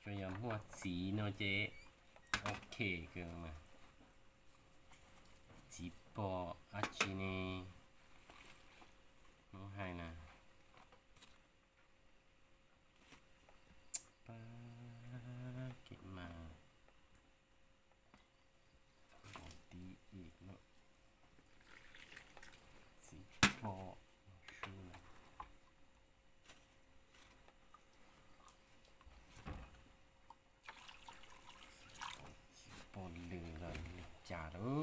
ພະຍາຍາມຫົວສີເນາະເຈ້. ໂອເຄ ເກີງມາ ຈີປໍ ອາຈີເນ ມາໃຫ້ນະ ປາ ເກັບມາ ດີອີກເນາະ ສີປໍ ຊູນະ ປອນເຫຼືອລະຈາເດີ້.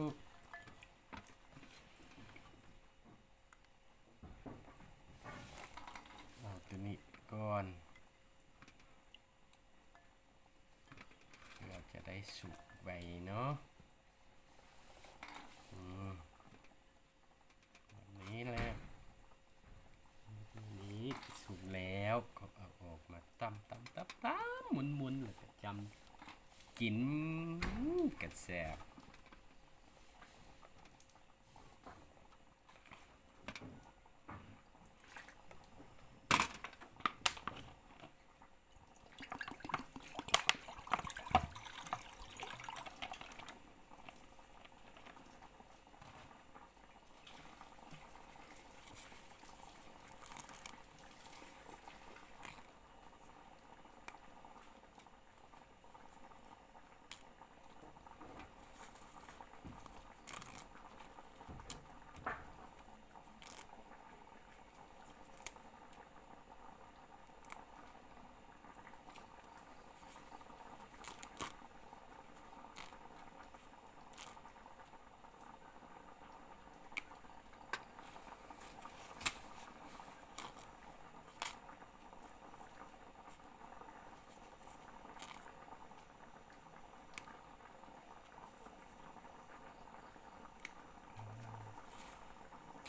ເອົາໂຕນີ້ກ່ອນ ເພື່ອຈະໄດ້ສຸກໄວເນາະ. ອືມ ແບບນີ້ແຫຼະ ນີ້ສຸກແລ້ວ ກໍເອົາອອກມາຕຳໆໆໆ ໝຸນໆ ແລ້ວກໍຈຳກິນ ກະແຊບ.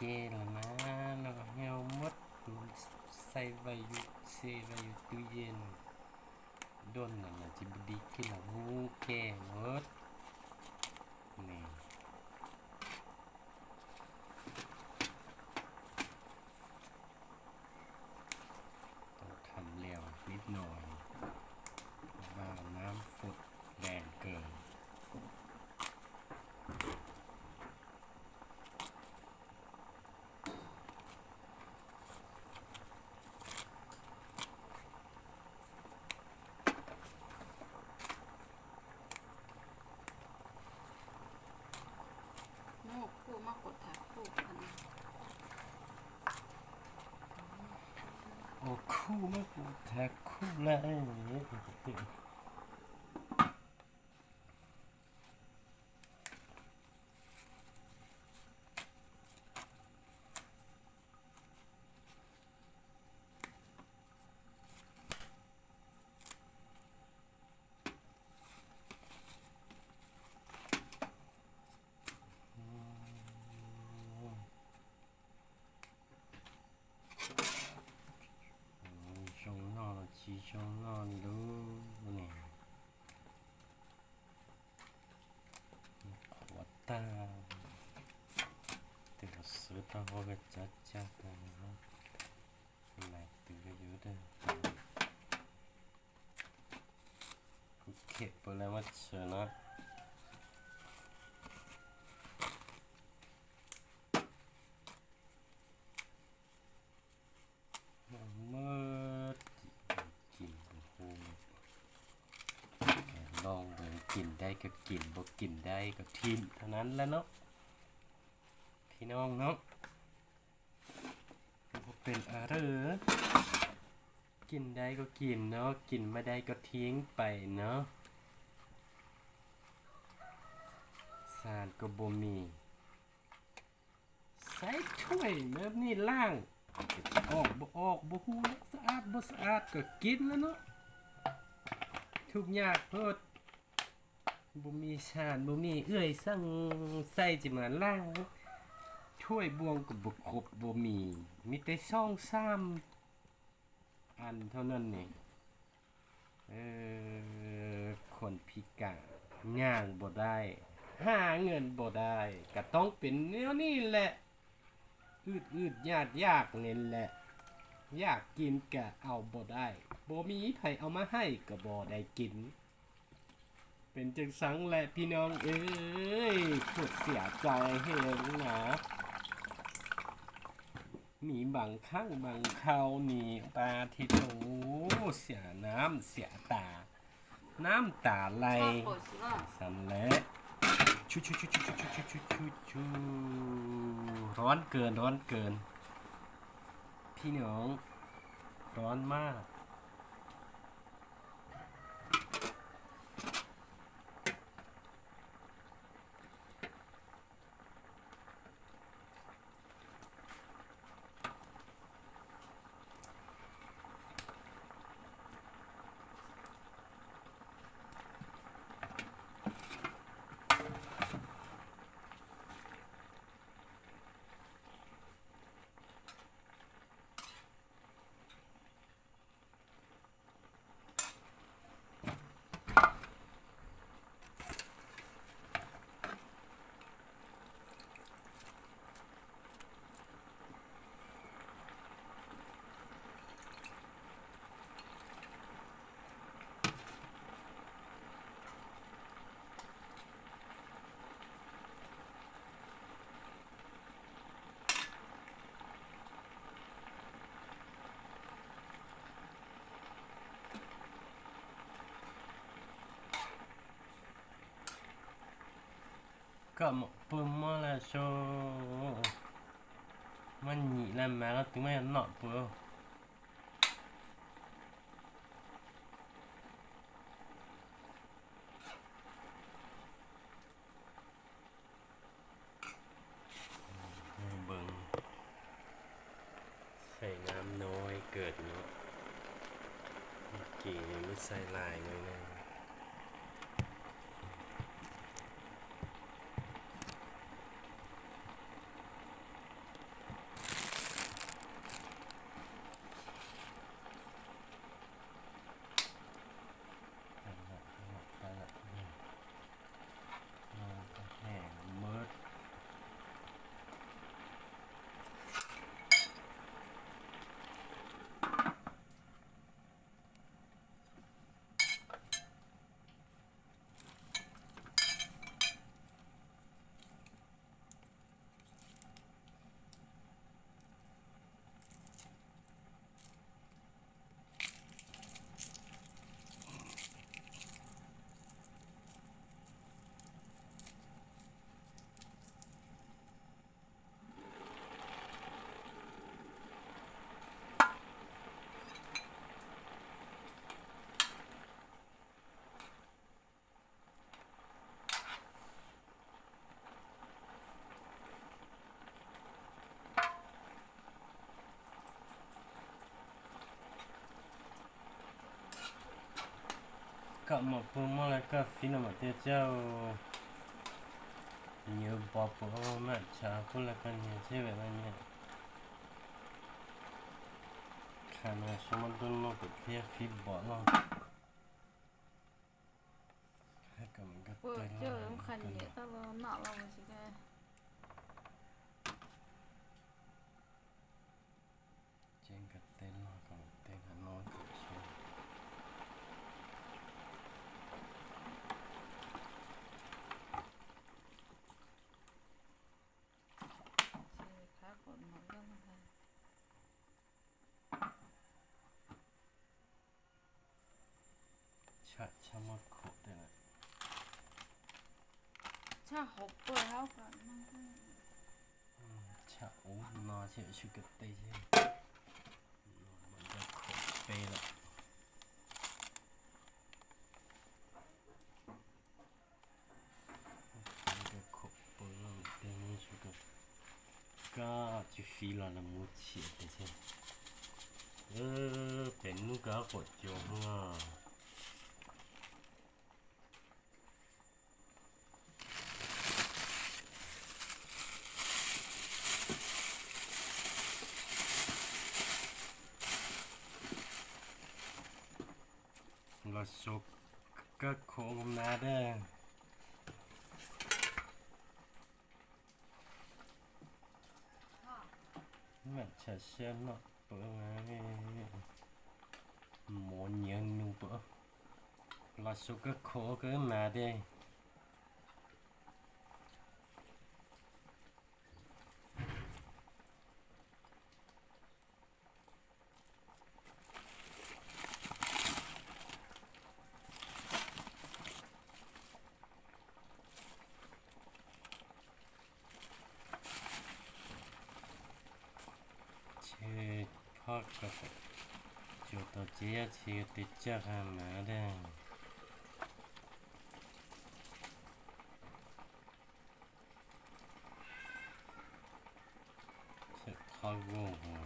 ແກ່ແລ້ວນະ ແລ້ວກໍຫ່ຽວໝົດ ໃສ່ໄວ້ຢູ່ ເຊໄວ້ຢູ່ຕູ້ເຢັນ ດົນແລ້ວນະ ຊິບໍ່ດີກິນແລ້ວ ຫູແກ່ໝົດ ນີ້. ຕ້ອງຄຳແລ້ວນິດໜ້ອຍ ເພາະວ່ານ້ຳຟົດແຮງເກີນ. ໂອ້ ຄູມາກົດແທັກຄູ່ແລ້ວ. ໂອ້ຍ ຊ່ອງນອນ ຊີ້ຊ່ອງນອນດູນີ້ ຂວດຕາ ແຕ່ລະເສືດເຮົາກໍຈັດຈັດນະ ຫຼາຍເຕີບຢູ່ເດີ. ເຂດເປີດແລ້ວໝົດເຊີນເນາະ ໝົດ ກິນບໍ່ຮູ້ ລອງເບິ່ງ ກິນໄດ້ກໍກິນ ບໍ່ກິນໄດ້ກໍຖິ້ມເທົ່ານັ້ນແຫຼະເນາະ ພີ່ນ້ອງເນາະ. ບໍ່ເປັນອາເດີ້ ກິນໄດ້ກໍກິນເນາະ ກິນບໍ່ໄດ້ກໍຖິ້ມໄປເນາະ ສານກໍບໍ່ມີ ໃສ່ຖ້ວຍແບບນີ້ລ້າງ ອອກບໍ່ອອກບໍ່ຮູ້ ສະອາດບໍ່ສະອາດກໍກິນແລ້ວເນາະ ທຸກຍາກໂພດ. ບໍ່ມີສານ ບໍ່ມີເອື້ອຍສັງໃສ່ ຊິມາລ້າງຖ້ວຍບ່ວງກໍບໍ່ຄົບ ບໍ່ມີ ມີແຕ່ສອງສາມອັນເທົ່ານັ້ນນີ້ ເອີ ຄົນພິການຍ່າງບໍ່ໄດ້ ຫາເງິນບໍ່ໄດ້ ກະຕ້ອງເປັນແນວນີ້ແຫຼະ ອືດໆຢາກໆນີ້ແຫຼະ ຢາກກິນກະເອົາບໍ່ໄດ້ ບໍ່ມີໃຜເອົາມາໃຫ້ກໍບໍ່ໄດ້ກິນ. ເປັນຈັ່ງຊັ້ນແຫຼະພີ່ນ້ອງເອີຍ, ໂຄດເສຍໃຈແຮງນະ. ມີບາງຄັ້ງບາງຄາວນີ້ ປາທິໂທ ເສຍໜ້າເສຍຕາ ນ້ຳຕາໄຫຼ. ຊັ້ນແຫຼະ ຊຸໆໆ ຮ້ອນເກີນ ຮ້ອນເກີນ ພີ່ນ້ອງ ຮ້ອນມາກ. ກະໝົກປຶ້ມໝົດແລ້ວໂຊ, ມັນຫຍິກແລ້ວ ແມ່ລະຕຶງມາເນາະເປີ. ໃຫ້ເບິ່ງ ໃສ່ນ້ຳນ້ອຍເກີນເນາະ, ເມື່ອກີ້ນີ້ມັນໃສ່ຫຼາຍໜ້ອຍໜຶ່ງ. ໄປລະ ໄປລະ ໄປລະ ມັນກະແຫ້ງໝົດ. ກະໝົກປຸງໝົດແລ້ວກະຟີນ້ຳມັນເຕີເຈົ້າ, ເຍອະບໍ່ປຸງເອົາມາຈາກພຸ້ນແລ້ວກະເຍອະເຊເວດແລ້ວເຍອະ. ຂະໜາດຊົມມາດົນເນາະ ກະເພຍຟີບອດເນາະ. ເອີ ເຈີມັນຄັນເຍອະ ຕະຫຼອດເນາະ ວ່າມັນຊິໄດ້ ເຈັງກະເຕັນເນາະ ກະເຕັນຫານ້ອຍກະຊວນ ຊິຄັກກົດໝົດແລ້ວນະຄະ. ຊະ ຊະມາໂຄເຕນະ ຊະຫົບເປີເຮົາກະ ອືມ ຊະ ໂອ ນາເຊ ຊຸກະເຕເຊ ນາ ມັນຈະໂຄເປລະ. ກະຄົບເປີເນາະ ເຕັມສຸດກະ ກະຈິຟີລະລະມຸດຊິເປັນຊັ້ນ ເອີ ເປັນນູກະໂຄດໂຈງເນາະ ລະສຸກກະໂຄງນາເດີ. ມັນຈະເຊື່ອມເນາະ ເປີງາຍ. Món nhớ nụ bơ. Là số các khổ cứ mà đi. Chì phóc cho phải chuột tàu chia chì tịt chắc hàng má đây. Sẽ khó vô hả?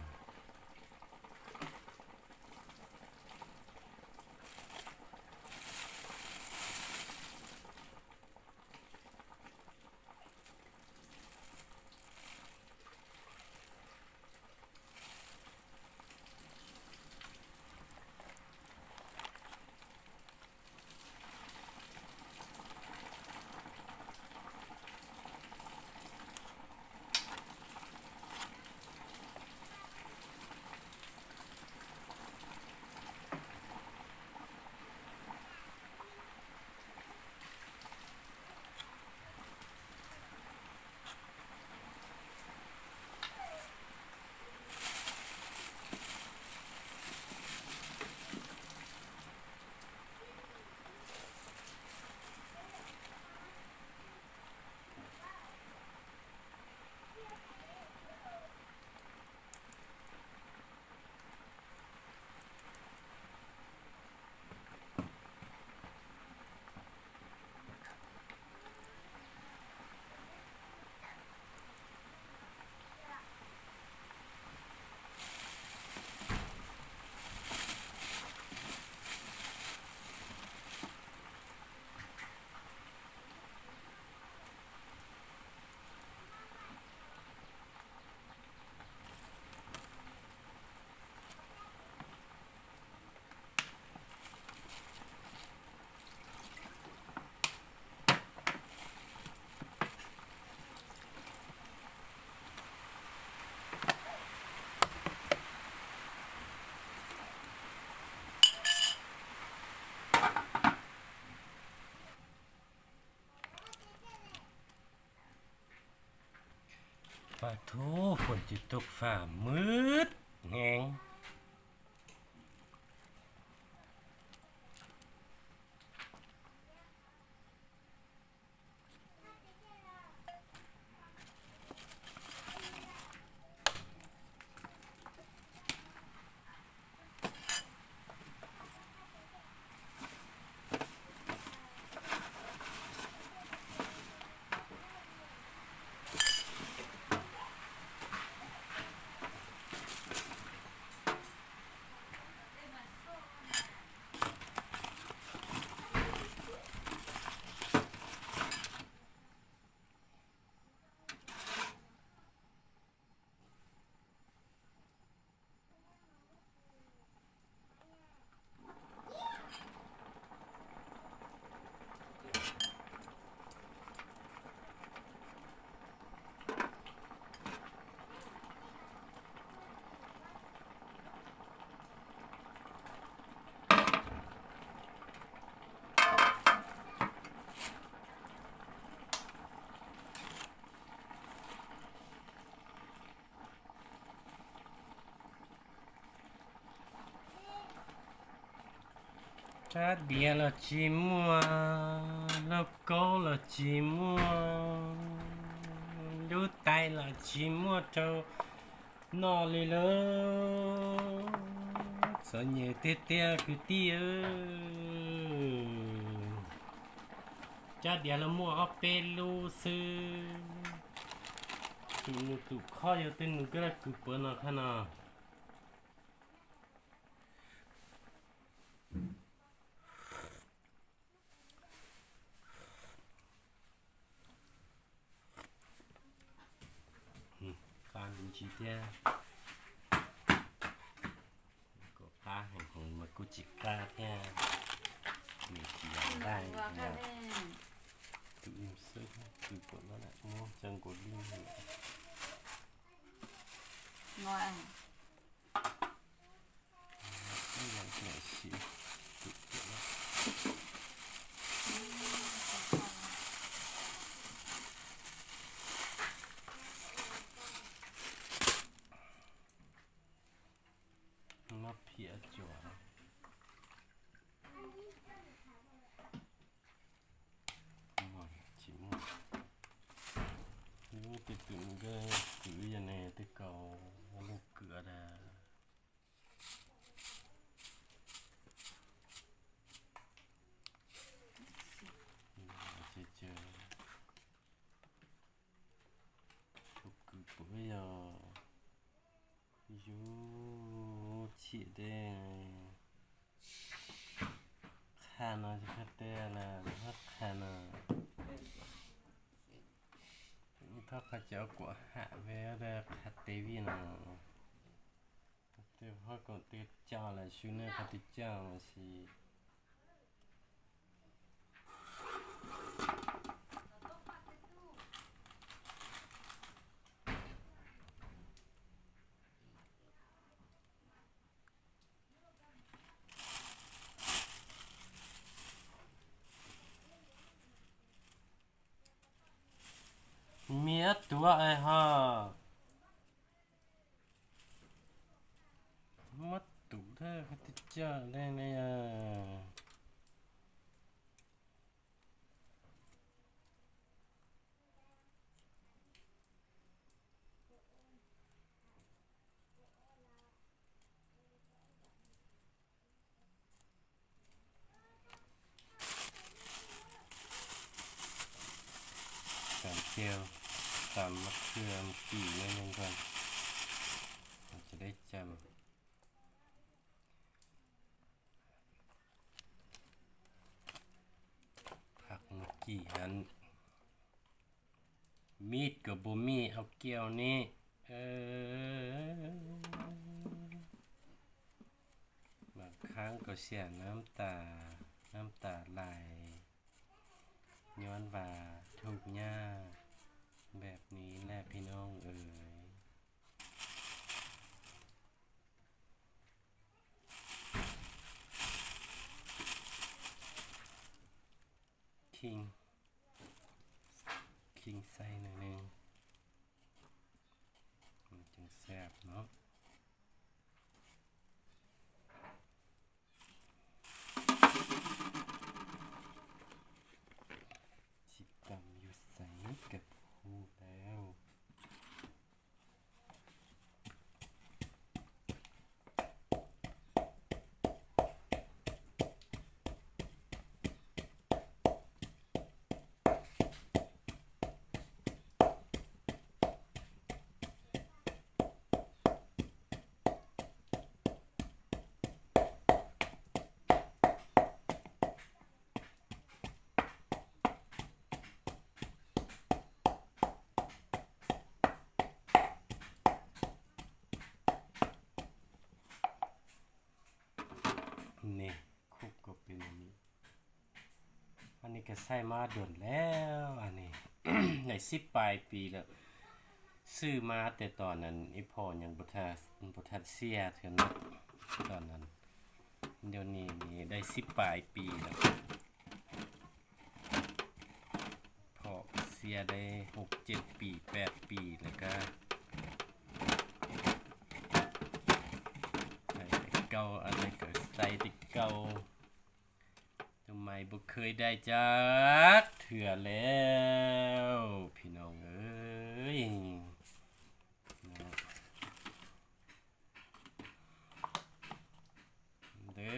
Pah thu, ຝົນຊິຕົກຟ້າມືດແຮງ. ຈາດເບຍລະຈີ່ມົວ ໂລໂກ້ລະຈີ່ມົວ ດູໄຕລະຈີ່ມົວ ເຈົ້າໜໍ່ລີເລີ ສະເຫຍເຕຍໆ ຄືຕິເອີຍ. ຈາດເບຍລະມົວ ເອົາເປລູຊື່ ຕູໜູຕູ ຂໍຢູ່ຕື່ນໜູກະລະກູເປີນເນາະ ຂະໜາດ ອືມ ຄານຈິເຕຍ ກໍປາໃຫ້ຂອງມາກຸຈິກາແທ້ ມີທີ່ຢາກໄດ້ ຕື່ມເຊິ່ງ ຕື່ມປວດແລ້ວແຫຼະ ໂມຈັງໂກລິງ ງອຍ ນີ້ຍັງ ໜ້າຊິ ມາເພຍຈົວ ມ່ວນ ຊິມ່ວນ ໂອ້ ຕິດຕຶງເດີ້ ຄືຢ່າແນ່ແຕ່ເກົ່າ ລູກເກືອດາ ເຈີ ເຈີ ທຸກຄືປຸຍ ຢູ ຊິເດ ຄານອນຊິເພັດແຕ່ລະ ຮັກຄານອນ ທອກຂະເຈົ້າກວາຫາແວວແລະຄາເຕວີນອນ ແຕ່ພອກກໍຕິດເຈົ້າລະຊູເນີຄາຕິເຈົ້າຊິ ເມຍຕົວໄອ້ຫ່າ ມາຕຸເດີ ຂະຕິເຈົ້າໄດ້ແນ່. ຕຳແຈ່ວ ຕຳໝາກເຂືອ ໝາກກີ່ໜ້ອຍໜຶ່ງກ່ອນ ມັນຈະໄດ້ຈຳ ຜັກໝາກກີ່ຫັ້ນ. ມີດກໍບໍ່ມີ ເອົາແກ້ວນີ້ ເອີ ບາງຄັ້ງກໍເສຍນ້ຳຕາ ນ້ຳຕາໄຫຼ ຍ້ອນວ່າທຸກຍາກແບບນີ້ແຫຼະພີ່ນ້ອງເອີຍ. ຂີງ ຂີງໃສ່ໜ້ອຍໜຶ່ງ ມັນຈຶ່ງແຊບເນາະ. ຊິຕຳຢູ່ໃສກໍຮູ້ແລ້ວ. ນີ້ ຄຸກກໍເປັນອັນນີ້ ອັນນີ້ກໍໃຊ້ມາດົນແລ້ວ ອັນນີ້ ໄດ້ສິບປາຍປີແລ້ວ ຊື້ມາແຕ່ຕອນນັ້ນ ອີ່ພໍ່ຍັງບໍ່ທັນ ບໍ່ທັນເສຍເທື່ອເນາະ ຕອນນັ້ນ ດຽວນີ້ນີ້ໄດ້ສິບປາຍປີແລ້ວ. ພໍ່ເສຍໄດ້ຫົກເຈັດປີ ແປດປີ ແລ້ວກະໃສ່ແຕ່ເກົ່າ ອັນນັ້ນກໍໃສ່ແຕ່ເກົ່າ ໂຕໃໝ່ບໍ່ເຄີຍໄດ້ຈັກເທື່ອແລ້ວ ພີ່ນ້ອງເອີຍ. ເດີ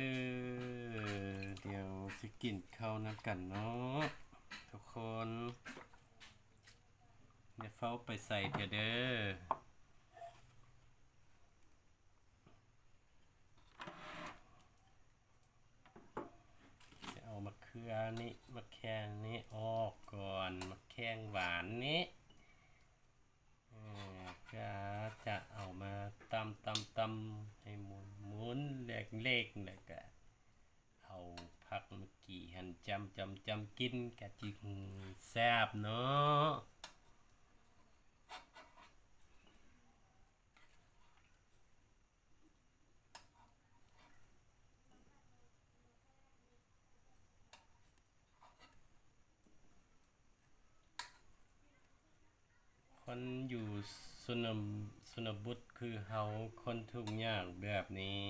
ດຽວຊິກິນເຂົ້ານຳກັນເນາະທຸກຄົນ ຢ່າຟ້າວໄປໃສເທື່ອເດີ. ຈະເອົາໝາກເຂືອນີ້ ໝາກແຂ້ງນີ້ອອກກ່ອນ ໝາກແຂ້ງຫວານນີ້. ເອີ ກະຈະເອົາມາຕຳ ຕຳ ຕຳໃຫ້ໝຸ່ນໆ ເລກໆ ແລ້ວກະເອົາຜັກໝາກກີ່ຫັ້ນຈ້ຳ ຈ້ຳ ຈ້ຳກິນ ກະຈິແຊບເນາະ. ເ ຄົນຢູ່ຊົນນະ ຊົນນະບົດຄືເຮົາ ຄົນທຸກຍາກແບບນີ້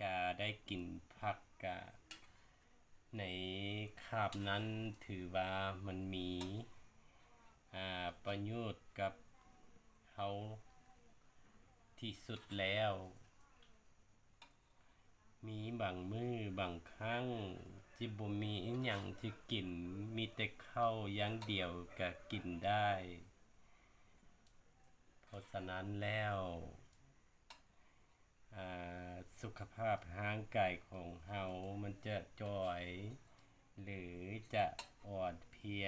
ກະໄດ້ກິນຜັກ ກະໃນຄາບນັ້ນຖືວ່າມັນມີ ອາ ປະໂຫຍດກັບເຮົາທີ່ສຸດແລ້ວ. ມີບາງມື້ບາງຄັ້ງທີ່ບໍ່ມີອີ່ຫຍັງທີ່ກິນ, ມີແຕ່ເຂົ້າຢ່າງດຽວກະກິນໄດ້. ເພາະສະນັ້ນແລ້ວ ອາ ສຸຂະພາບຮ່າງກາຍຂອງເຮົາມັນຈະຈ່ອຍ ຫຼື ຈະອ່ອນເພຍ.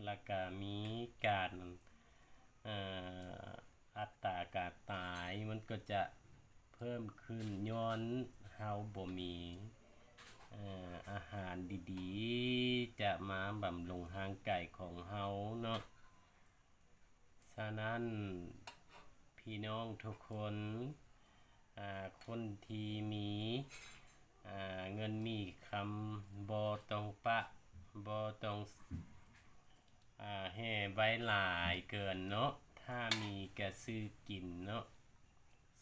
ແລ້ວກະມີການ ເອີ ອັດຕາການຕາຍມັນກໍຈະເພີ່ມຂຶ້ນ ຍ້ອນເຮົາບໍ່ມີ ເອີ ອາຫານດີໆ ຈະມາບຳລຸງຮ່າງກາຍຂອງເຮົາເນາະ. ສະນັ້ນ ພີ່ນ້ອງທຸກຄົນ ອາ ຄົນທີ່ມີ ອາ ເງິນມີຄຳ ບໍ່ຕ້ອງປະ ບໍ່ຕ້ອງ ອາ ແຮ່ໄວ້ຫຼາຍເກີນເນາະ. ຖ້າມີກະຊື້ກິນເນາະ,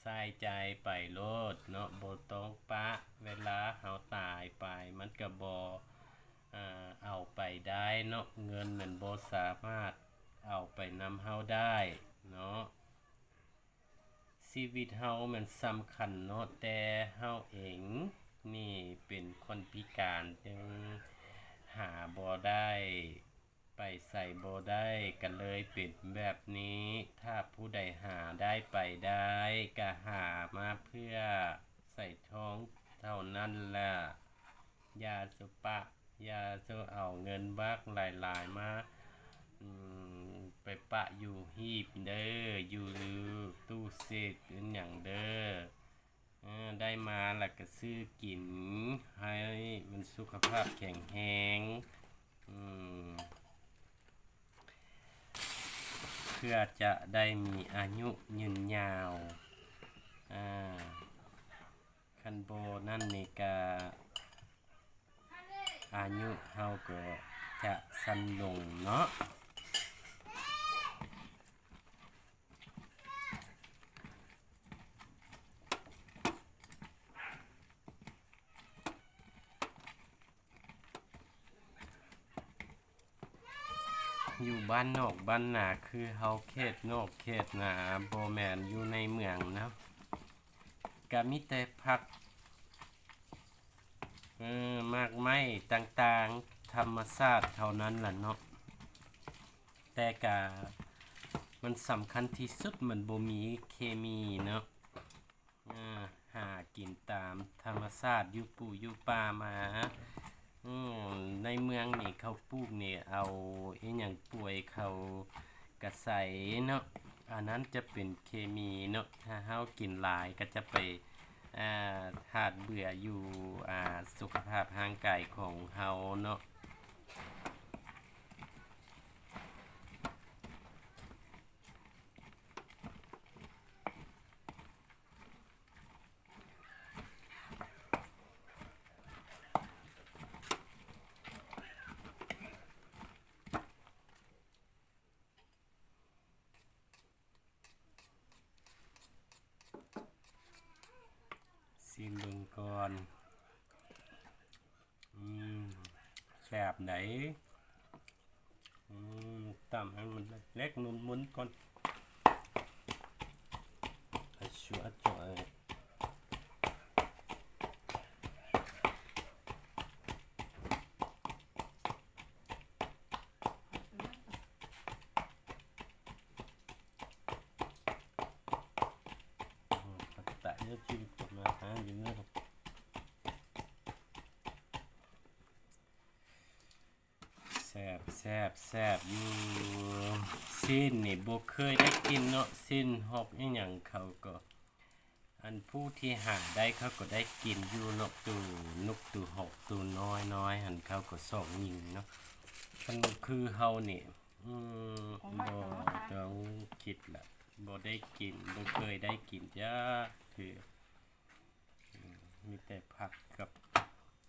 ໃຊ້ຈ່າຍໄປໂລດເນາະ, ບໍ່ຕ້ອງປະ. ເວລາເຮົາຕາຍໄປ ມັນກະບໍ່ ອາ ເອົາໄປໄດ້ເນາະ, ເງິນນັ້ນບໍ່ສາມາດເອົາໄປນຳເຮົາໄດ້ເນາະ. ຊີວິດເຮົາແມ່ນສຳຄັນເນາະ, ແຕ່ເຮົາເອງນີ້ເປັນຄົນພິການ ຈຶ່ງຫາບໍ່ໄດ້ ໄປໃສບໍ່ໄດ້ ກະເລີຍເປັນແບບນີ້. ຖ້າຜູ້ໃດຫາໄດ້ໄປໄດ້ ກະຫາມາເພື່ອໃສ່ທ້ອງເທົ່ານັ້ນລະ. ຢ່າສູ່ປະ ຢ່າສູ່ເອົາເງິນບາກຫຼາຍໆມາ ອືມ ໄປປະຢູ່ຮີບເດີ ຢູ່ຕູ້ເຊຟອີ່ຫຍັງເດີ. ເອີ ໄດ້ມາແລ້ວກະຊື້ກິນ ໃຫ້ມັນສຸຂະພາບແຂງແຮງ ອືມ ເພື່ອຈະໄດ້ມີອາຍຸຍືນຍາວ. ອາ ຄັນບໍ່ນັ້ນນີ້ກະ ອາຍຸເຮົາກໍຈະສັ້ນລົງເນາະ. ຢູ່ບ້ານນອກບ້ານນາ ຄືເຮົາເຂດນອກເຂດນາ ບໍ່ແມ່ນຢູ່ໃນເມືອງນະ ກະມີແຕ່ຜັກ ເອີ ໝາກໄມ້ຕ່າງໆ ທຳມະຊາດເທົ່ານັ້ນລະເນາະ. ແຕ່ກະມັນສຳຄັນທີ່ສຸດ ມັນບໍ່ມີເຄມີເນາະ. ເອີ ຫາກິນຕາມທຳມະຊາດ ຢູ່ປູຢູ່ປ່າມາ. ອືມ ໃນເມືອງນີ້ເຂົາປູກນີ້ ເອົາອີ່ຫຍັງປ່ວຍເຂົ້າກະໃສ່ເນາະ, ອັນນັ້ນຈະເປັນເຄມີເນາະ. ຖ້າເຮົາກິນຫຼາຍກະຈະໄປ ອາ ທາດເບື່ອຢູ່ ອາ ສຸຂະພາບຮ່າງກາຍຂອງເຮົາເນາະ. ຊີມເບິ່ງກ່ອນ. ອືມ ແຊບໃດ໋. ອືມ ຕຳໃຫ້ມັນເລັກໆ ໝຸນໆກ່ອນ. ອາ ຊວດ ຈອຍ. ແຊບ ແຊບ ແຊບຢູ່. ຊີ້ນນີ້ບໍ່ເຄີຍໄດ້ກິນເນາະ, ຊີ້ນຮອກອີ່ຫຍັງເຂົາກໍ ອັນຜູ້ທີ່ຫາໄດ້ເຂົາກໍໄດ້ກິນຢູ່ເນາະ, ຕູນົກຕູຮອກຕູນ້ອຍໆຫັ້ນ ເຂົາກໍຊອກຍິງເນາະ. ຄັນຄືເຮົານີ້ ອືມ ບໍ່ຕ້ອງຄິດລະ, ບໍ່ໄດ້ກິນ ບໍ່ເຄີຍໄດ້ກິນຈັກເທື່ອ. ອືມ ມີແຕ່ຜັກກັບ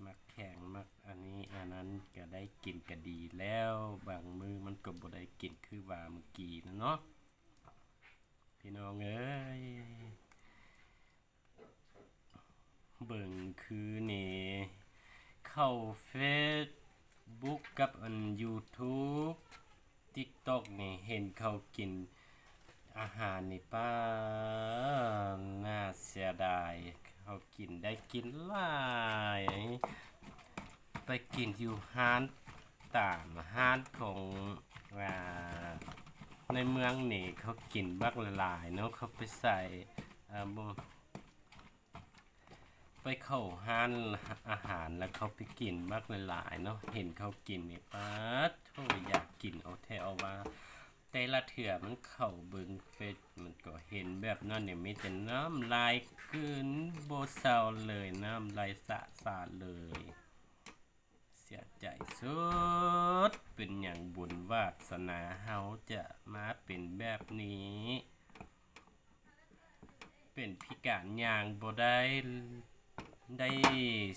ໝາກແຂງ ໝາກອັນ ນີ້ ອັນນັ້ນກະໄດ້ກິນກະດີແລ້ວ, ບາງມື້ມັນກະບໍ່ໄດ້ກິນຄືວ່າມື້ກີ້ນະເນາະ ພີ່ນ້ອງເອີຍ. ເບິ່ງຄືນີ້ ເຂົ້າເຟສບຸກກັບອັນຢູທູບ ຕິກຕັອກນີ້ ເຫັນເຂົາກິນອາຫານນີ້ ປ້າ ໜ້າເສຍດາຍ. ເຂົາກິນໄດ້ກິນຫຼາຍ ໄປກິນຢູ່ຮ້ານ ຕາມຮ້ານຂອງ ອ່າ ໃນເມືອງນີ້ ເຂົາກິນບັກຫຼາຍໆເນາະ. ເຂົາໄປໃສ່ ອ່າ ບໍ່ ໄປເຂົ້າຮ້ານອາຫານ ແລ້ວເຂົາໄປກິນບັກຫຼາຍໆເນາະ. ເຫັນເຂົາກິນນີ້ ປາດໂທ້ ຢາກກິນເອົາແທ້ເອົາວ່າ. ແຕ່ລະເທື່ອມັນເຂົ້າເບິ່ງເຟສ ມັນກໍເຫັນແບບນັ້ນນີ້ ມີແຕ່ນ້ຳລາຍກືນບໍ່ເຊົາເລີຍ, ນ້ຳລາຍສະສາດເລີຍ. ເສຍໃຈສຸດ, ເປັນຫຍັງບຸນວາດສະໜາເຮົາຈະມາເປັນແບບນີ້? ເປັນພິການຍ່າງບໍ່ໄດ້ ໄດ້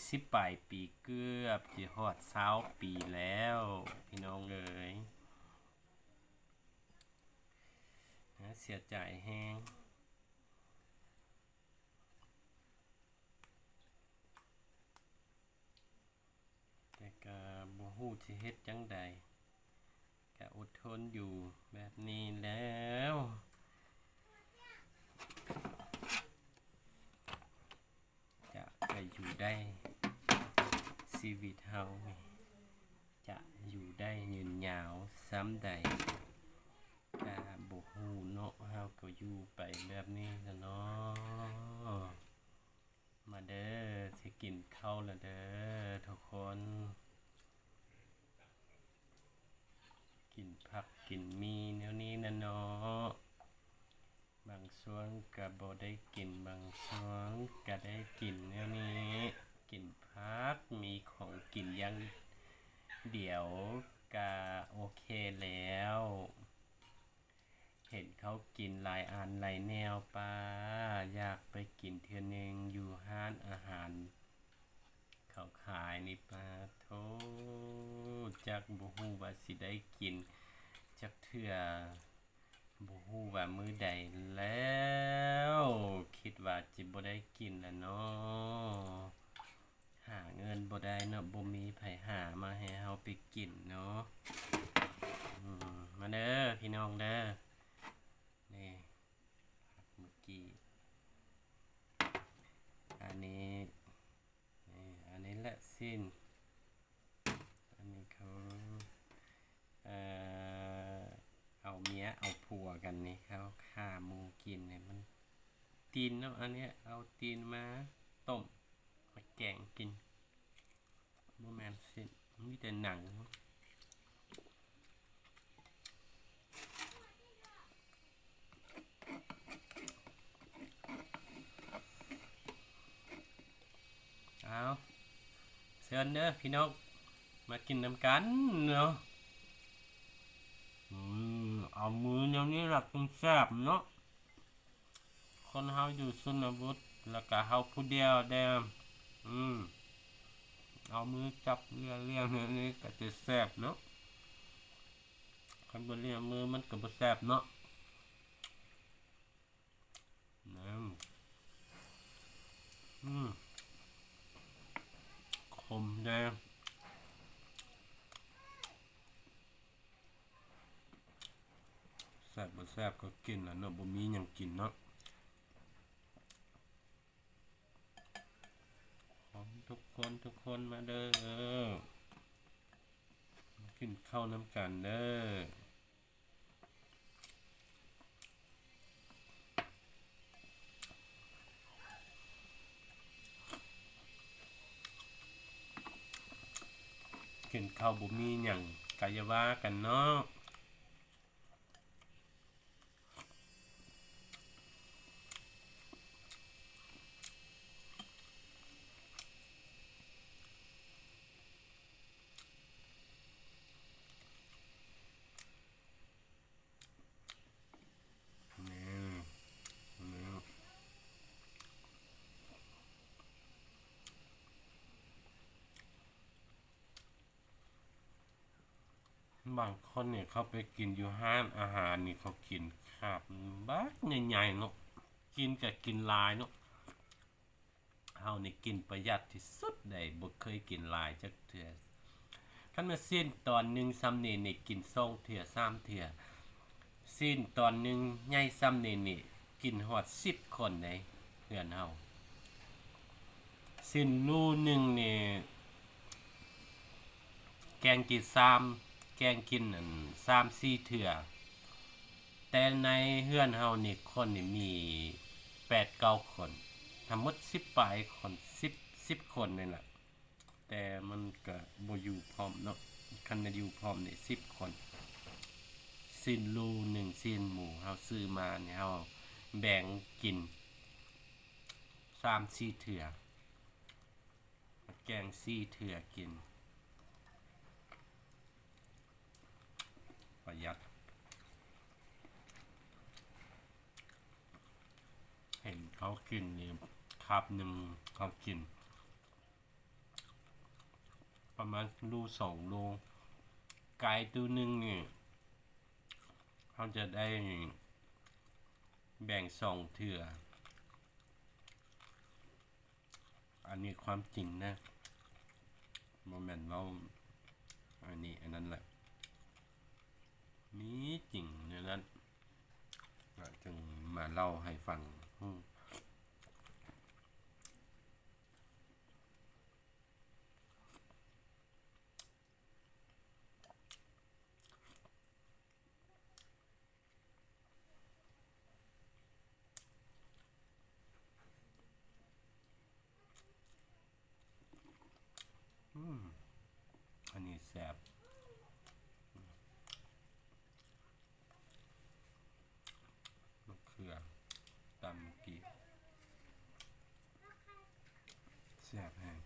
ສິບປາຍປີ ເກືອບຈະຮອດຊາວປີແລ້ວ ພີ່ນ້ອງເອີຍ. ໜ້າເສຍໃຈແຮງ. ແຕ່ກະບໍ່ຮູ້ຊິເຮັດຈັ່ງໃດ, ກະອົດທົນຢູ່ແບບນີ້ແລ້ວ ຈະໄປຢູ່ໄດ້ ຊີວິດເຮົານີ້ ຈະຢູ່ໄດ້ຍືນຍາວສ່ຳໃດ ກະບໍ່ຮູ້ເນາະ. ເຮົາກໍຢູ່ໄປແບບນີ້ລະເນາະ. ມາເດີ ຊິກິນເຂົ້າລະເດີທຸກຄົນ. ກິນຜັກກິນໝີ່ແນວນີ້ນະເນາະ. ບາງຊ່ວງກະບໍ່ໄດ້ກິນ, ບາງຊ່ວງກະໄດ້ກິນແນວນີ້. ກິນຜັກ, ມີຂອງກິນຢ່າງດຽວກະໂອເຄແລ້ວ. ເຫັນເຂົາກິນຫຼາຍອັນຫຼາຍແນວ ປ້າ ຢາກໄປກິນເທື່ອໜຶ່ງຢູ່ຮ້ານອາຫານເຂົາຂາຍນີ້ ປາໂທ້ ຈັກບໍ່ຮູ້ວ່າຊິໄດ້ກິນຈັກເທື່ອ, ບໍ່ຮູ້ວ່າມື້ໃດແລ້ວ. ຄິດວ່າຊິບໍ່ໄດ້ກິນລະເນາະ. ຫາເງິນບໍ່ໄດ້ເນາະ, ບໍ່ມີໃຜຫາມາໃຫ້ເຮົາໄປກິນເນາະ. ອືມ ມາເດີພີ່ນ້ອງເດີ. ນີ້ ຜັກມື້ກີ້ ອັນນີ້ ນີ້ ອັນນີ້ແຫຼະຊີ້ນ. ອັນນີ້ເຂົາ ເອີ ເອົາເມຍເອົາຜົວກັນນີ້ ເຂົາຂ້າໝູກິນນີ້ ມັນຕີນເນາະ. ອັນນີ້ເອົາຕີນມາຕົ້ມ ມາແກງກິນ, ບໍ່ແມ່ນຊີ້ນ ມີແຕ່ໜັງ. ເອົາ ເຊີນເດີພີ່ນ້ອງ ມາກິນນຳກັນເນາະ. ອືມ ເອົາມື້ແນວນີ້ລະຈຶ່ງແຊບເນາະ. ຄົນເຮົາຢູ່ຊົນນະບົດ ແລ້ວກະເຮົາຜູ້ດຽວແດ່ ອືມ ເອົາມືຈັບເລຍໆ ແນວນີ້ກະຈະແຊບເນາະ. ຄັນບໍ່ລຽມມືມັນກະບໍ່ແຊບເນາະ. ອືມ ອືມ ຂົມແດ່ ແຊບບໍ່ແຊບກໍກິນລະເນາະ, ບໍ່ມີຫຍັງກິນເນາະ. ຂອບຄຸນທຸກຄົນ ທຸກຄົນມາເດີ ມາກິນເຂົ້ານຳກັນເດີ. ກິນເຂົ້າບໍ່ມີຫຍັງກະຢ່າວ່າກັນເນາະ. ນີ້ ນີ້. ບາງຄົນນີ້ເຂົາໄປກິນຢູ່ຮ້ານອາຫານນີ້ ເຂົາກິນຄາບບັກໃຫຍ່ໆເນາະ, ກິນກໍກິນຫຼາຍເນາະ. ເຮົານີ້ກິນປະຢັດທີ່ສຸດໃດ, ບໍ່ເຄີຍກິນຫຼາຍຈັກເທື່ອ. ຄັນແມ່ນຊີ້ນຕອນໜຶ່ງສ່ຳນີ້ນີ້ ກິນສອງເທື່ອສາມເທື່ອ. ຊີ້ນຕອນໜຶ່ງໃຫຍ່ສ່ຳນີ້ນີ້ ກິນຮອດສິບຄົນໃດ ເຮືອນເຮົາ. ຊີ້ນໂລໜຶ່ງນີ້ ແກງກິນສາມ ແກງກິນອັນສາມສີ່ເທື່ອ. ແຕ່ໃນເຮືອນເຮົານີ້ ຄົນນີ້ມີແປດເກົ້າຄົນ, ທັງໝົດສິບປາຍຄົນ ສິບ ສິບຄົນນີ້ລະ. ແຕ່ມັນກະບໍ່ຢູ່ພ້ອມເນາະ, ຄັນແມ່ນຢູ່ພ້ອມນີ້ສິບຄົນ. ຊີ້ນໂລໜຶ່ງ ຊີ້ນໝູເຮົາຊື້ມານີ້ ເຮົາແບ່ງກິນສາມສີ່ເທື່ອ, ແກງສີ່ເທື່ອກິນ ປະຢັດ. ເຫັນເຂົາກິນນີ້ ຄາບໜຶ່ງເຂົາກິນ ປະມານໂລສອງໂລ. ໄກ່ໂຕໜຶ່ງນີ້ ເຮົາຈະໄດ້ແບ່ງສອງເທື່ອ. ອັນນີ້ຄວາມຈິງນະ, ບໍ່ແມ່ນເວົ້າອັນນີ້ອັນນັ້ນແຫຼະ, ມີຈິງແນວນັ້ນ ກະຈຶ່ງມາເລົ່າໃຫ້ຟັງ. ອືມ ອັນນີ້ແຊບ. ມະເຂືອຕຳກີ້ ແຊບແຮງ.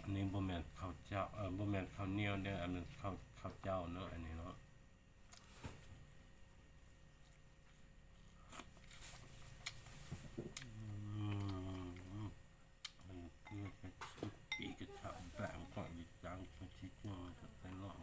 ອັນນີ້ບໍ່ແມ່ນເຂົ້າເຈົ້າ ເອີ ບໍ່ແມ່ນເຂົ້າໜຽວເດີ, ອັນນັ້ນເຂົ້າ ເຂົ້າເຈົ້າເນາະ ອັນນີ້ເນາະ. ອືມ ເກືອກະປິກະຊະແບງກໍອີກຢ່າງ ເພິ່ນຊິເຈີກັບໄປເນາະ.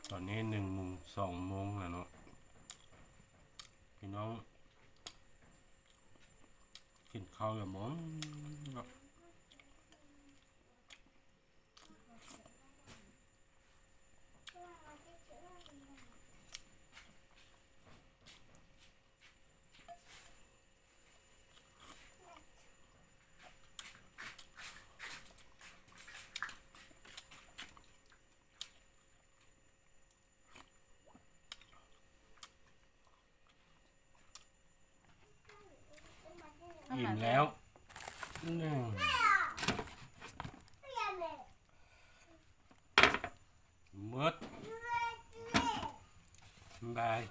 ຕອນນີ້ໜຶ່ງໂມງ ສອງໂມງແລ້ວເນາະ ພີ່ນ້ອງ ກິນເຂົ້າແລ້ວບໍ່ເນາະ? ອີ່ມແລ້ວ ໝົດ ບາຍ.